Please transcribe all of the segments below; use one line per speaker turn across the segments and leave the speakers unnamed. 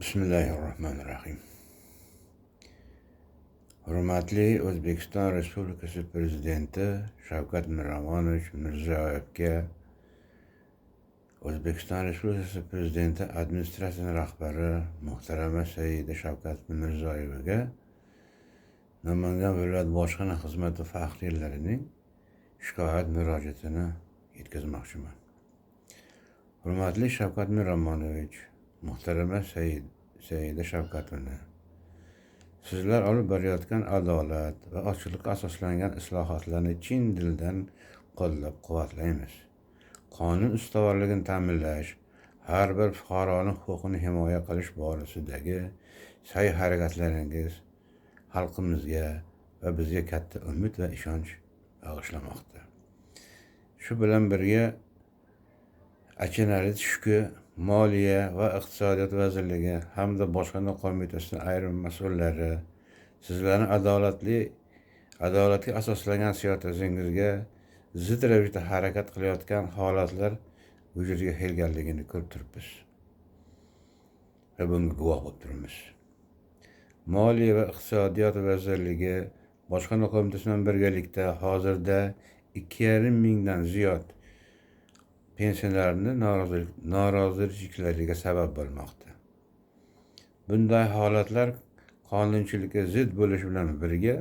Bismillahirrohmanirrohim. Hurmatli O'zbekiston Respublikasi Prezidenti Shavkat Miromonovich Mirziyoyevga O'zbekiston Respublikasi Prezidenti administratsiyasining rahbari muhtarama Saida Shavkat Mirziyoyevaga Namangan viloyat bojxona xizmati faxriylarining shikoyat murojaatini yetkazmoqchiman. Hurmatli Shavkat Miromonovich, muhtarama Saida Shavkatovna, sizlar olib borayotgan adolat va ochiqlikka asoslangan islohotlarni chin dildan qo'llab-quvvatlaymiz. Qonun ustuvorligini ta'minlash, har bir fuqaroning huquqini himoya qilish borasidagi sa'y-harakatlaringiz xalqimizga va bizga katta umid va ishonch bag'ishlamoqda. Shu bilan birga achinarlisi shuki, Moliya va iqtisodiyot vazirligi hamda bojxona qo'mitasining ayrim mas'ullari sizlarning adolatga asoslangan siyosatingizga zid ravishda harakat qilayotgan holatlar vujudga kelganligini ko'rib turibmiz va bunga guvoh bo'lib turibmiz. Moliya va iqtisodiyot vazirligi bojxona qo'mitasi bilan birgalikda hozirda 2,5 mingdan ziyod pensionerlarni noroziliklariga sabab bo'lmoqda. Bunday holatlar qonunchilikka zid bo'lishi bilan birga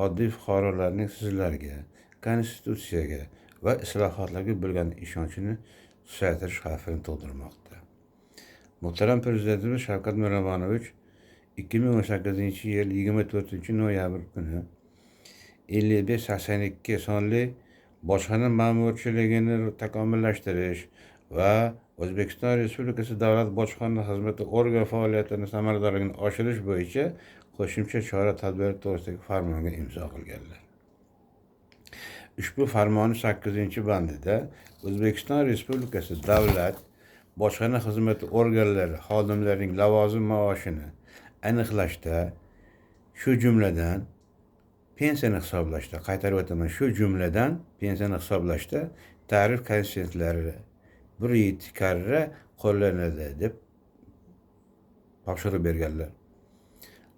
oddiy fuqarolarning sizlarga, konstitutsiyaga va islohotlarga bo'lgan ishonchini susaytirish xavfini tug'dirmoqda. Muhtaram Prezidentimiz Shavkat Miromonovich 2018-yil 24-noyabr kuni 5582 sonli bojxona ma'murchiligini takomillashtirish va O'zbekiston Respublikasi Davlat bojxona xizmati organ faoliyatini samaradorligini oshirish bo'yicha qo'shimcha chora-tadbirlar to'g'risidagi farmonga imzo qilganlar. Ushbu farmonning 8-bandida O'zbekiston Respublikasi Davlat bojxona xizmati organlari xodimlarining lavozim maoshini aniqlashda, shu jumladan pensiyani hisoblashda, qaytarib o'taman, shu jumladan pensiyani hisoblashda tarif koeffitsientlari 1,7 karra qo'llaniladi deb topshiriq berganlar.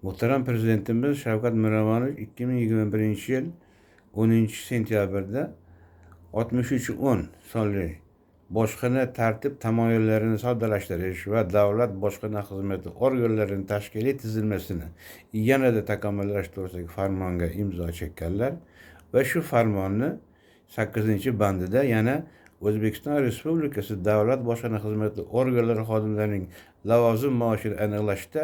Muhtaram Prezidentimiz Shavkat Miromonovich 2021-yil 10-sentyabrda 6310 sonli bojxona tartib tamoyillarini soddalashtirish va davlat bojxona xizmati organlarining tashkiliy tuzilmasini yanada takomillashtirish to'g'risidagi farmonga imzo chekkanlar va shu farmonni 8-bandida yana O'zbekiston Respublikasi Davlat bojxona xizmati organlari xodimlarining lavozim maoshini aniqlashda,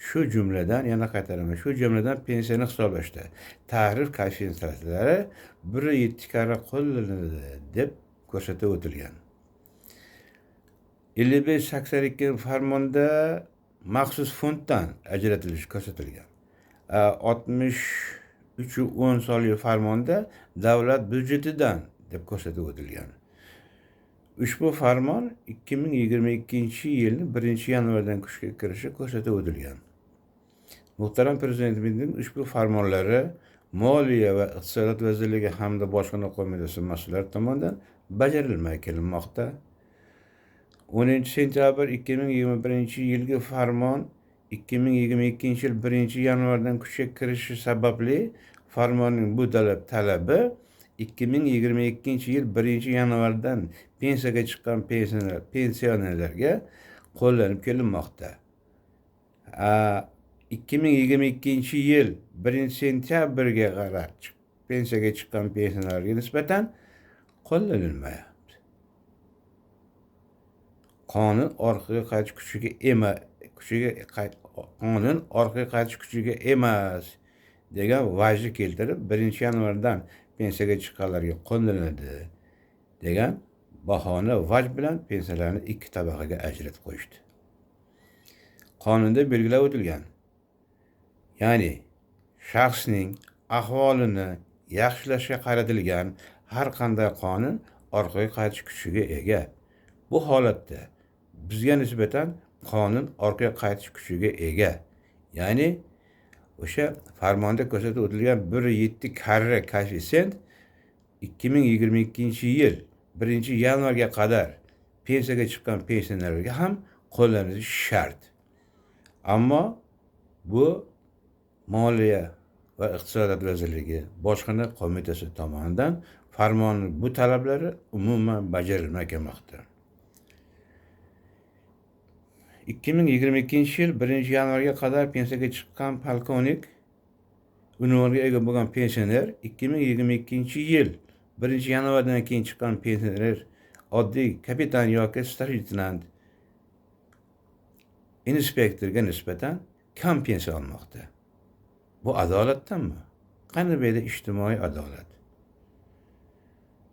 shu jumladan, yana qaytaraman, shu jumladan pensiyani hisoblashda tarif koeffitsientlari 1,7 karra qo'llaniladi deb ko'rsatib o'tilgan. 5582 farmonda maxsus fonddan ajratilishi ko'rsatilgan. 6310 sonli farmonda davlat byudjetidan deb ko'rsatib o'tilgan. Ushbu farmon 2022-yilning 1-yanvardan kuchga kirishi ko'rsatib o'tilgan. Muhtaram Prezidentimizning ushbu farmonlari Moliya va iqtisodiyot vazirligi hamda bojxona qo'mitasi mas'ullari tomonidan bajarilmay kelinmoqda. 10-sentyabr 2021-yilgi farmon 2022-yil 1-yanvardan kuchga kirishi sababli farmonning bu talabi 2022-yil 1-yanvardan pensiyaga chiqqan pensionerlarga qo'llanib kelinmoqda. 2022-yil 1-sentyabrga qarab pensiyaga chiqqan pensionerlarga nisbatan qo'llanilmayapti. Qonun orqaga qaytish kuchiga qonun orqaga qaytish kuchiga emas degan vajni keltirib 1-yanvardan pensiyaga chiqqanlarga qo'llaniladi degan bahona vaj bilan pensiyalarni 2 tabaqaga ajratib qo'yishdi. Qonunda belgilab o'tilgan, ya'ni shaxsning ahvolini yaxshilashga qaratilgan har qanday qonun orqaga qaytish kuchiga ega. Bu holatda bizga nisbatan qonun orqaga qaytish kuchiga ega. Ya'ni o'sha farmonda ko'rsatib o'tilgan 1,7 karra koeffitsient 2022-yil 1-yanvarga qadar pensiyaga chiqqan pensionerlarga ham qo'llanilishi shart. Ammo bu Moliya va iqtisodiyot vazirligi bojxona qo'mitasi tomonidan farmonning bu talablari umuman bajarilmay kelmoqda. 2022-yil 1-yanvarga qadar pensiyaga chiqqan polkovnik unvoniga ega bo'lgan pensioner 2022-yil 1-yanvardan keyin chiqqan pensioner oddiy kapitan yoki starshий leytenant inspektorga nisbatan kam pensiya olmoqda. Bu adolatdanmi? Qani bu yerda ijtimoiy adolat?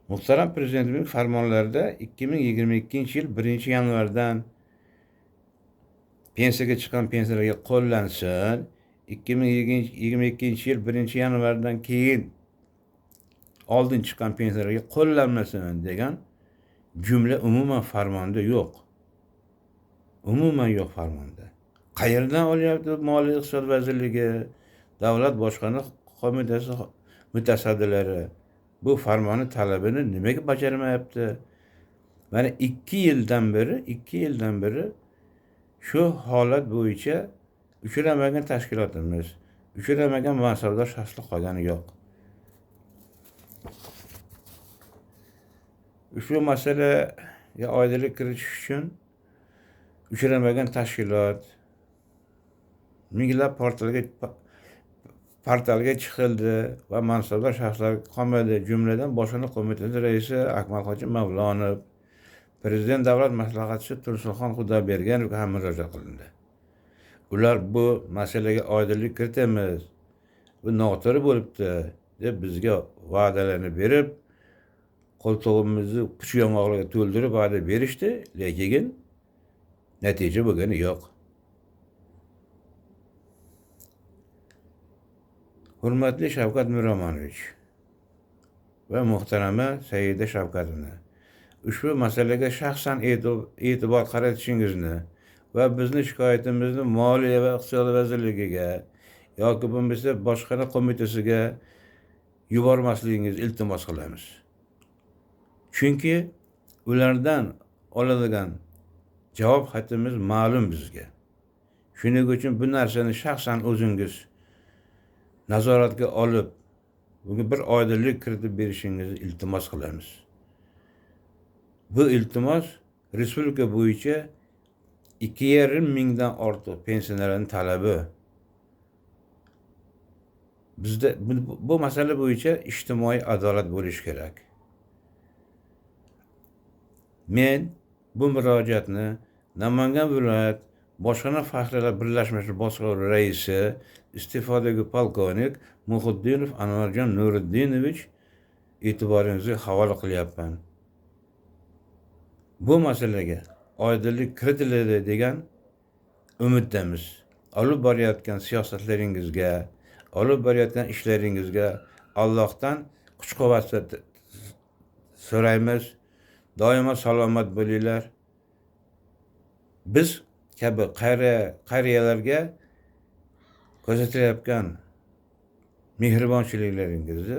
Muhtaram Prezidentimizning farmonlarida 2022-yil 1-yanvardan pensiyaga chiqqan pensionerlarga qo'llansin, 2022-yil 1-yanvardan keyin oldin chiqqan pensionerlarga qo'llanmasin degan jumla umuman farmonda yo'q. Umuman yo'q farmonda. Qayerdan olyapti Moliya iqtisod vazirligi, Davlat bojxona qo'mitasi mutasaddilari bu farmonni talabini nimaga bajarmayapti? Mana 2 yildan beri shu holat bo'yicha uchramagan tashkilotimiz, uchramagan mansabdor shaxslar qolgani yo'q. Ushbu masalaga oydinlik kiritish uchun uchramagan tashkilot minglab portalga chiqildi va mansabdor shaxslar qolmadi. Jumladan, Bojxona qo'mitasi raisi Akmalxo'ja Mavlonov, Prezident davlat maslahatchisi Tursunxon Xudoyberganovga ham murojaat qilindi. Ular bu masalaga oydinlik kiritamiz, bu noto'g'ri bo'libdi deb bizga va'dalarni berib, qo'ltig'imizni puch yong'oqlarga to'ldirib va'da berishdi, lekin natija bo'lgani yo'q. Hurmatli Shavkat Miromonovich va muhtarama Saida Shavkatovna, ushbu masalaga shaxsan e'tibor qaratishingizni va bizni shikoyatimizni Moliya va iqtisodiyot vazirligiga yoki bo'lmasa bojxona qo'mitasiga yubormasligingizni iltimos qilamiz. Chunki ulardan oladigan javob xatimiz ma'lum bizga. Shuning uchun bu narsani shaxsan o'zingiz nazoratga olib, bunga bir oydinlik kiritib berishingizni iltimos qilamiz. Bu iltimos respublika bo'yicha 2,5 mingdan ortiq pensionerlarning talabi. Bizda bu masala bo'yicha ijtimoiy adolat bo'lishi kerak. Men bu murojaatni Namangan viloyat Bojxona faxriylar birlashmasi boshqaruvi raisi iste'fodagi polkovnik Muhiddinov Anvarjon Nuruddinovich e'tiboringizga havola qilyapman. Bu masalaga oydinlik kiritiladi degan umiddamiz. Olib borayotgan siyosatlaringizga, olib borayotgan ishlaringizga Allohdan kuch-quvvat so'raymiz. Doimo salomat bo'linglar. Biz kabi qariyalarga ko'rsatilayotgan mehribonchiliklaringizni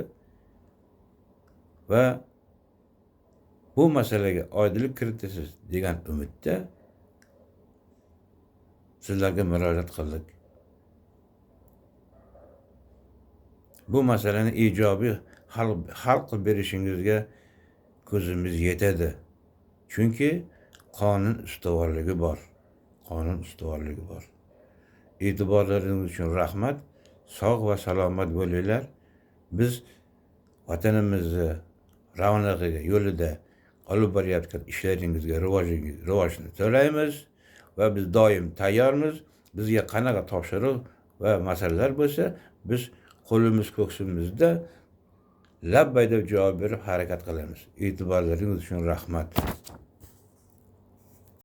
va bu masalaga oydinlik kiritasiz degan umidda sizlarga murojaat qildik. Bu masalani ijobiy hal qilib berishingizga ko'zimiz yetadi. Chunki qonun ustuvorligi bor. Qonun ustuvorligi bor. E'tiborlaringiz uchun rahmat. Sog' va salomat bo'linglar. Biz vatanimizni ravnag'iga yo'lida olib borayotgan ishlaringizga rivojni tilaymiz va biz doim tayyormiz. Bizga qanaqa topshiriq va masalalar bo'lsa, biz qo'limiz ko'ksimizda labbay deb javob berib harakat qilamiz. E'tiborlaringiz uchun rahmat.